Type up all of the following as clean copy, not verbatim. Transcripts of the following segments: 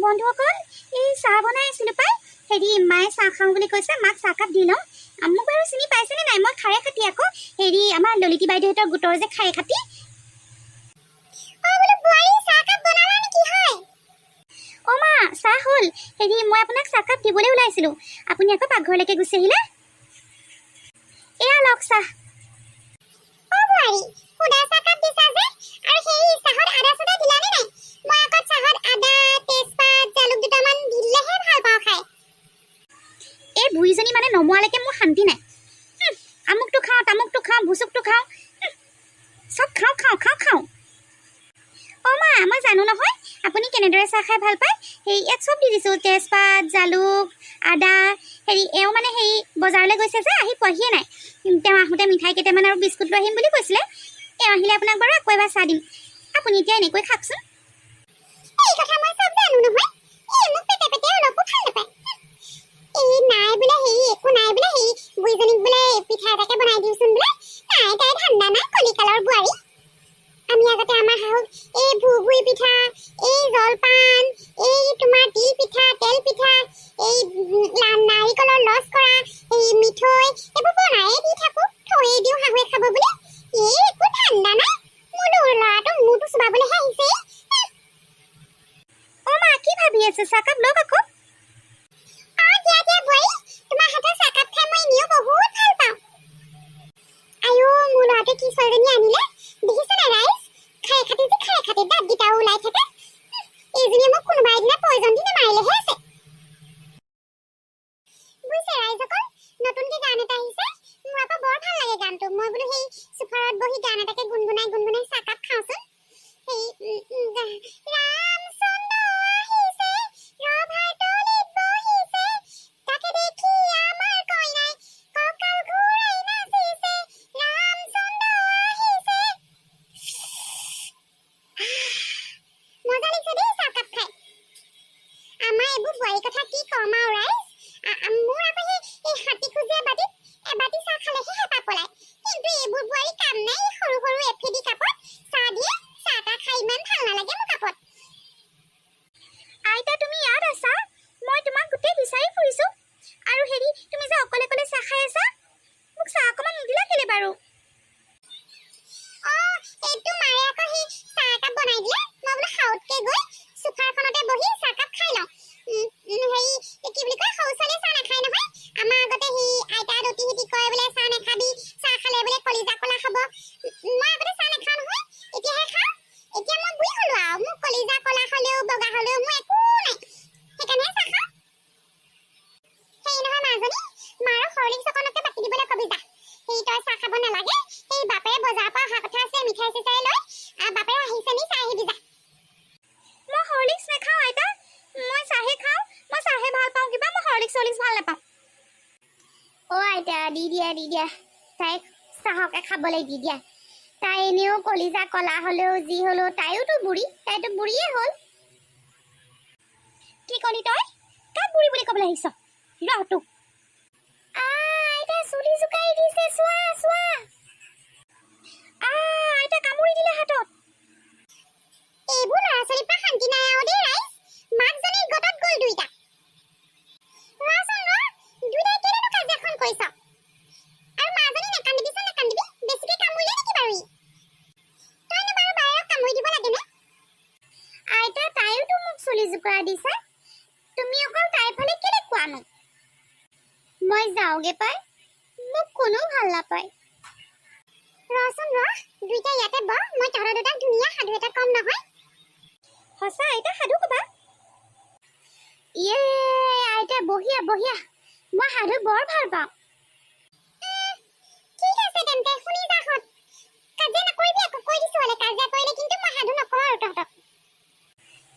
বন্ধুসকল, এই চাহ বনাই আছিলোঁ পাই। হেৰি, মায়ে চাহ খাওঁ বুলি কৈছে, মাক চাহকাপ দি লওঁ। মোক বাৰু চিনি পাইছেনে নাই? মই খাৰে খাতি আকৌ, হেৰি, আমাৰ ললিতী বাইদেউহঁতৰ গোটৰ যে খাৰে খাতি। অ বোলো বোৱাৰী, চাহকাপ বনালা নেকি হয়? অ' মা, চাহ হ'ল। হেৰি, মই আপোনাক চাহকাপ দিবলৈ ওলাইছিলোঁ, আপুনি আকৌ পাকঘৰলৈকে গুচি আহিলে। এয়া লওক চাহ। অ বোৱাৰী, সুদা চাহকাপ দিছা যে, আৰু সেই চাহত আদা চাদা দিলানে নাই? মই আকৌ চাহত আদা, তেজপাত, জালুক দুটামান দিলেহে ভাল পাওঁ খাই। এই বুঢ়ীজনী মানে নমোৱালৈকে মোৰ শান্তি নাই। আমুকটো খাওঁ, তামুকটো খাওঁ, ভুচুকটো খাওঁ, চব খাওঁ খাওঁ খাওঁ খাওঁ। অ' মা, মই জানো নহয় আপুনি কেনেদৰে চাহ খাই ভাল পায়। সেই ইয়াত চব দি দিছোঁ, তেজপাত, জালুক, আদা। হেৰি, এওঁ মানে হেৰি বজাৰলৈ গৈছে যে, আহি পোৱাহিয়ে নাই। তেওঁ আহোঁতে মিঠাই কেইটামান আৰু বিস্কুট লৈ আহিম বুলি কৈছিলে। এওঁ আহিলে আপোনাক বাৰু আকৌ এবাৰ চাহ দিম। আপুনি এতিয়া এনেকৈ খাওকচোন। এই কথা মই চব জানো নহয়। এই মোক পেটে পেটে অলপো ভাল নাপায়। এই নাই বোলে হেৰি, একো নাই বোলে, হেৰি বুঢ়ীজনীক বোলে পিঠা এটাকে বনাই দিওঁচোন বোলে। নাই, তাই ধান্দা নাই, কলিকালৰ বোৱাৰী। আমি আগতে আমাৰ শাহুক এই ভুভুৰি পিঠা, এই জলপান, এই তোমাৰ তিল পিঠা, তেল পিঠা, এই নাৰিকলৰ লস্কৰা, এই মিঠৈ, এইবোৰ বনায়ে দি থাকো, থৈয়ে দিওঁ শাহুৱে খাব বুলি। এই একো ধান্দা নাই। মোৰ ল'ৰাটো মূৰটো চোবাবলৈহে আহিছে। অ' মা, কি ভাবি আছে? চাহকাপ লওক আকৌ। অ দিয়া দিয়া বোৱাৰী, তোমাৰ হাতৰ চাহকাপ খাই মই এনেও বহুত ভাল পাওঁ। আইঅ, মোৰ ল'ৰাটোৱে কি ছোৱালীজনী আনিলে দেখিছে নাই ৰাইজ? খাই খাতি যে খাই খাতি দাঁতকেইটাও ওলাই থাকে। এইজনীয়ে মোক কোনোবা এদিনা পয়জন দি নামাৰিলেহে আছে। বুজিছে ৰাইজসকল, নতুনকে গান এটা আহিছে, মোৰ আকৌ বৰ ভাল লাগে গানটো। মই বোলো সেই চোফাৰত বহি গান এটাকে গুণগুণাই গুণগুণাই চাহকাপ খাওঁচোন। সেই ৰামচন্দ্ৰ আহিছে, ৰভাৰ তলিত বহিছে, তাকে দেখি আমাৰ কইনাই কঁকাল ঘূৰাই নাচিছে, ৰামচন্দ্ৰ আহিছে। আহ, মজা লাগিছে দেই চাহকাপ খাই। আমাৰ এইবোৰ বোৱাৰী কথা কি কম আৰু ৰাইজ। মোৰ আকৌ সেই এই হাতী খোজীয়া বাতিত এবাতি চাহ খালেহে হেঁপাহ পলায়, কিন্তু এইবোৰ বোৱাৰী কাম নাই। এই সৰু সৰু এফেডি কাপত চাহ দিয়ে, চাহ তাহ খাই ইমান ভাল নালাগে মোৰ কাপত। আইতা, তুমি ইয়াত আছা? মই তোমাক গোটেই বিচাৰি ফুৰিছোঁ। আৰু হেৰি, তুমি যে অকলে অকলে চাহ খাই আছা, মোক চাহ অকণমান নিদিলা কেলে বাৰু? অ এইটো মাৰে আকৌ সেই চাহ একাপ বনাই দিলে, মই বোলো সাউতকে গৈ চোফাৰখনতে বহি চাহকাপ খাই লওঁ। উম, উম, হেৰি, এই কি বুলি কয়, সৰু ছোৱালীয়ে চাহ নাখায় নহয়। আমাৰ আগতে সেই আইতা দতি হিতি কয় বোলে চাহ নাখাবি, চাহ খালে বোলে কলিজা কলা খাব। মই আগতে চাহ নাখাওঁ নহয়, এতিয়াহে খাওঁ। এতিয়া মই বুঢ়ী হলো আৰু, মোক কলিজা কলা হলেও বগা হলেও মোৰ একো নাই, সেইকাৰণেহে চাহ খাওঁ। হেৰি নহয় মাজনী, মাৰক হৰলিক্স অকণকে বাকি দিবলৈ কবি যা। সেই তই চাহ খাব নালাগে। সেই বাপেৰে বজাৰৰ পৰা অহা কথা আছে মিঠাই চিঠাই লৈ, বাপেৰে আহিছে নি চাই আহিবি যা। মই হৰলিক্স নাখাওঁ আইতা, মই চাহে খাওঁ। মই চাহে ভাল পাওঁ কিবা, মই হৰলিক্স চৰলিক্স ভাল নাপাওঁ। অ' আইতা, দি দিয়া, দি দিয়া, তাইক চাহকে খাবলৈ দি দিয়া। তাই এনেও কলিজা কলা হ'লেও যি হ'লেও তাইওতো বুঢ়ী, তাইতো বুঢ়ীয়ে হ'ল। কি কলি তই? কাক বুঢ়ী বুলি ক'বলৈ আহিছ? ৰ তোক। আইতা, চুলি জোকাৰি দিছে, চোৱা চোৱা। আইতা, কামুৰি দিলে হাতত। এইবোৰ ল'ৰা ছোৱালীৰ পৰা শান্তি নাই আৰু দেই ৰাইজ। মাকজনীৰ গতত গ'ল দুইটা। ৰচোন ৰ, দুইটাই কেলেনো কাজিয়াখন কৰিছ? আৰু মাজনী, নাকান্দিবিচোন, নাকান্দিবি। বেছিকে কামুৰিলে নেকি বাৰু ই? তইনো বাৰু বায়েৰক কামুৰি দিব লাগেনে? আইতা, তাইওতো মোক চুলি জোকৰা দিছে। তুমি অকল তাইৰ ফালে কেলে কোৱানো? মই যাওঁগে পাই, মোক কোনো ভাল নাপায়। ৰচোন ৰ, দুইটা ইয়াতে বহ, মই তহঁতৰ দুটাক ধুনীয়া সাধু এটা কম নহয়। সঁচা আইতা, সাধু ক'বা? ইয়ে আইতা, বহিয়া বহিয়া, মই সাধু বৰ ভাল পাওঁ। ঠিক আছে তেন্তে, শুনি যা হঁত। কাজিয়া নকৰিবি আকৌ, কৈ দিছো হ'লে। কাজিয়া কৰিলে কিন্তু মই সাধু নকওঁ আৰু তহঁতক।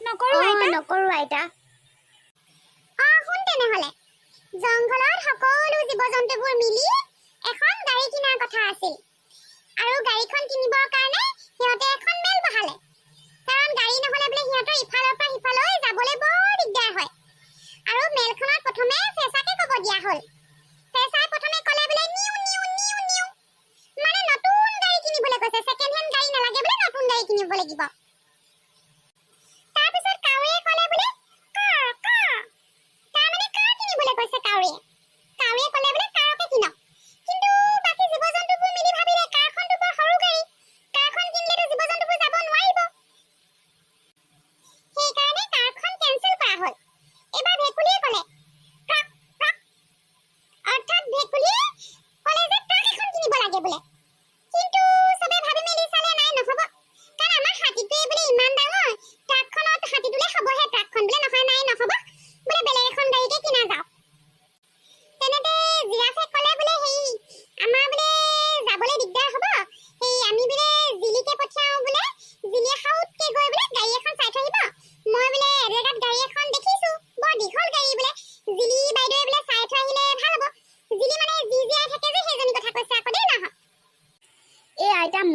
নকৰো আইতা। নকৰো আইতা। অ শুন তেনেহ'লে। জংঘলত সকলো জীৱ জন্তুবোৰ মিলি এখন গাড়ী কিনাৰ কথা আছিল, আৰু গাড়ীখন কিনিবৰ কাৰণে সিহঁতে এখন মেল বহালে, কাৰণ গাড়ী নহ'লে বোলে সিহঁতৰ ইফালৰ পৰা সিফালৈ যাবলৈ বৰ দিগদাৰ হয়। আৰু মেলখনত প্ৰথমে ফেঁচাকে ক'ব দিয়া হ'ল। ফেঁচাই প্ৰথমে ক'লে বোলে নিউ নিউ নিউ নিউ, মানে নতুন গাড়ী কিনিবলৈ কৈছে, ছেকেণ্ড হেণ্ড গাড়ী নালাগে বোলে, নতুন গাড়ী কিনিব লাগিব। তাৰপিছত কাউৰীয়ে ক'লে বোলে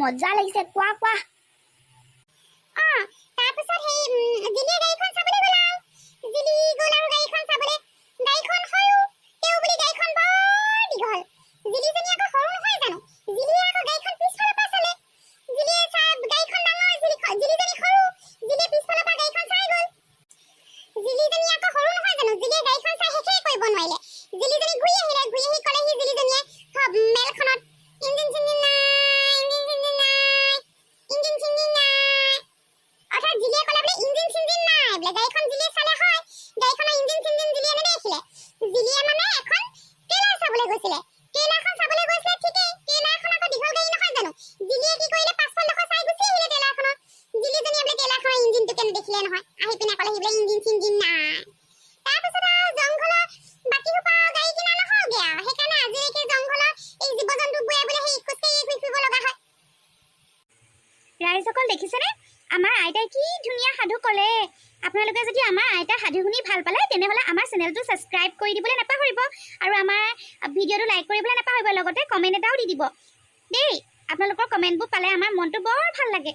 মজা লাগিছে। কোৱা কোৱা। অ, তাৰপিছত সেই জিলিয়ে গাড়ীখন চাবলৈ গ'ল আৰু জিলি গ'ল আৰু গাড়ীখন চাবলৈ। গাড়ীখন সৰু, তেওঁ বুলি গাড়ীখন বৰ দীঘল। জিলিজনী আকৌ সৰু নহয় জানো? জিলিয়ে আকৌ গাড়ীখন পিছফালৰ পৰা চালে। জিলিয়ে চাই গাড়ীখন ডাঙৰ, জিলিজনী সৰু। জিলিয়ে পিছফালৰ পৰা গাড়ীখন চাই গ'ল। জিলিজনী আকৌ সৰু নহয় জানো? জিলিয়ে গাড়ীখন চাই শেষেই কৰিব নোৱাৰিলে। জিলিজনী ঘূৰি আহিলে। ঘূৰি আহি ক'লেহি জিলিজনীয়ে মেলখনত, "ইঞ্জিন চিঞ্জিন নাই, ইঞ্জিন চিঞ্জিন নাই, ইঞ্জিন চিঞ্জিন নাই।" অৰ্থাৎ জিলিয়ে ক'লে বোলে ইঞ্জিন চিঞ্জিন নাই বোলে। গাড়ীখন জিলিয়ে চালে হয়, গাড়ীখনৰ ইঞ্জিন চিঞ্জিন জিলিয়ে নেদেখিলে। জিলিয়ে মানে এখন ট্ৰেইলাৰ চাবলৈ গৈছিলে। ট্ৰেইলাৰখন চাবলৈ গৈছিলে ঠিকেই, ট্ৰেইলাৰখন আকৌ দীঘল গাড়ী নহয় জানো? জিলিয়ে কি কৰিলে? পাছফাল ডোখৰ চাই গুচি আহিলে ট্ৰেইলাৰখনত। জিলিজনীয়ে বোলে ট্ৰেইলাৰখনৰ ইঞ্জিনটোকে নেদেখিলে নহয়। আহি পিনে ক'লেহি বোলে ইঞ্জিন চিঞ্জিন নাই। তাৰপিছত আৰু জংঘলৰ বাকী সোপা গাড়ী কিনা নহ'লগে আৰু। সেইকাৰণে আজিলৈকে জংঘলৰ এই জীৱ জন্তুবোৰে বোলে সেই খোজকাঢ়িয়ে ঘূৰি ফুৰিব লগা হয়। ৰাইজসকল, দেখিছেনে আমাৰ আইতাই কি ধুনীয়া সাধু ক'লে? আপোনালোকে যদি আমাৰ আইতাৰ সাধু শুনি ভাল পালে, তেনেহ'লে আমাৰ চেনেলটো ছাবস্ক্ৰাইব কৰি দিবলৈ নাপাহৰিব আৰু আমাৰ ভিডিঅ'টো লাইক কৰিবলৈ নাপাহৰিব। লগতে কমেণ্ট এটাও দি দিব দেই। আপোনালোকৰ কমেণ্টবোৰ পালে আমাৰ মনটো বৰ ভাল লাগে।